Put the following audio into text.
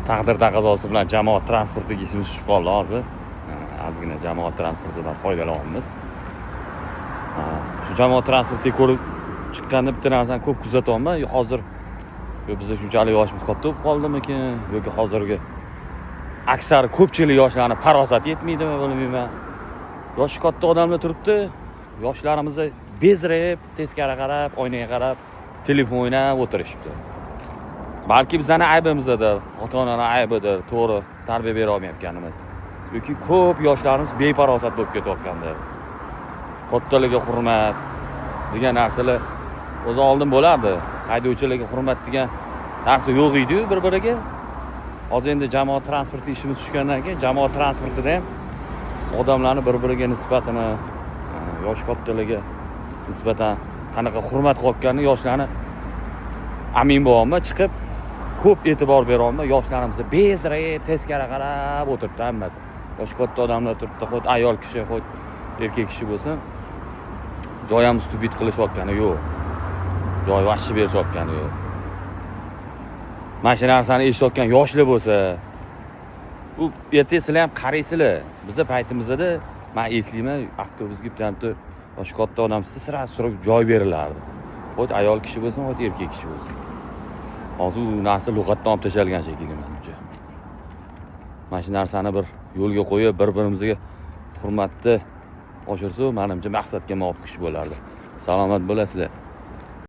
Taqdir taqozosi bilan jamoat transportiga ishimiz tushib qoldi hozir. Ozgina jamoat transportidan foydalanyapmiz. Shu jamoat transportiga ko'rib chiqqanda bitta narsani ko'p kuzatyapman. Hozir yo bizda shunchalik yoshimiz katta bo'lib qoldimikin yoki hozirgi aksar ko'pchilik yoshlarni farosati yetmaydimi, bilmayman. Yoshi katta odamlar turibdi, yoshlarimiz bezrayib teskari qarab, oynaga qarab telefon o'ynab o'tirishibdi. Balki bizani aybimizdadir, ota onalar aybidir, to'g'ri tarbiya bera olmayotganimiz yoki ko'p yoshlarimiz befarosat bo'lib ketayotgandir. Kattalarga hurmat degan narsalar o'zi oldin bo'lardi, haydovchilarga hurmat degan narsa yo'q ediyu bir biriga. Hozir endi jamoat transporti ishimiz tushgandan keyin jamoat transportida ham odamlarni bir biriga nisbatini, yoshi kattalarga nisbatan qanaqa hurmat qilayotganini yoshlarni amin bo'lyapman, chiqib ko'p e'tibor beryapman. Yoshlarimiz bezrayib teskari qarab o'tiribdi hammasi. Yoshi katta odamlar turibdi, xuddi ayol kishi, xuddi erkak kishi bo'lsin, joy ham уступить qilishayotgani yo'q, joy вообще berishayotgani yo'q. Mana shu narsani eshitayotgan yoshlar bo'lsa, u ertaga sizlar ham qaraysizlar. Biza paytimizda man eslayman, avtobusga bitta yoshi katta odam сразу so'rab joy berilardi, хоть ayol kishi bo'lsin, хоть erkak kishi bo'lsin. Hozir u narsa lug'atdan olib tashlangan shekilli manimcha. Mana shu narsani bir yo'lga qo'yib, bir birimizga hurmatni oshirsak, manimcha maqsadga muvofiq ish bo'lardi. Salomat bo'lasizlar.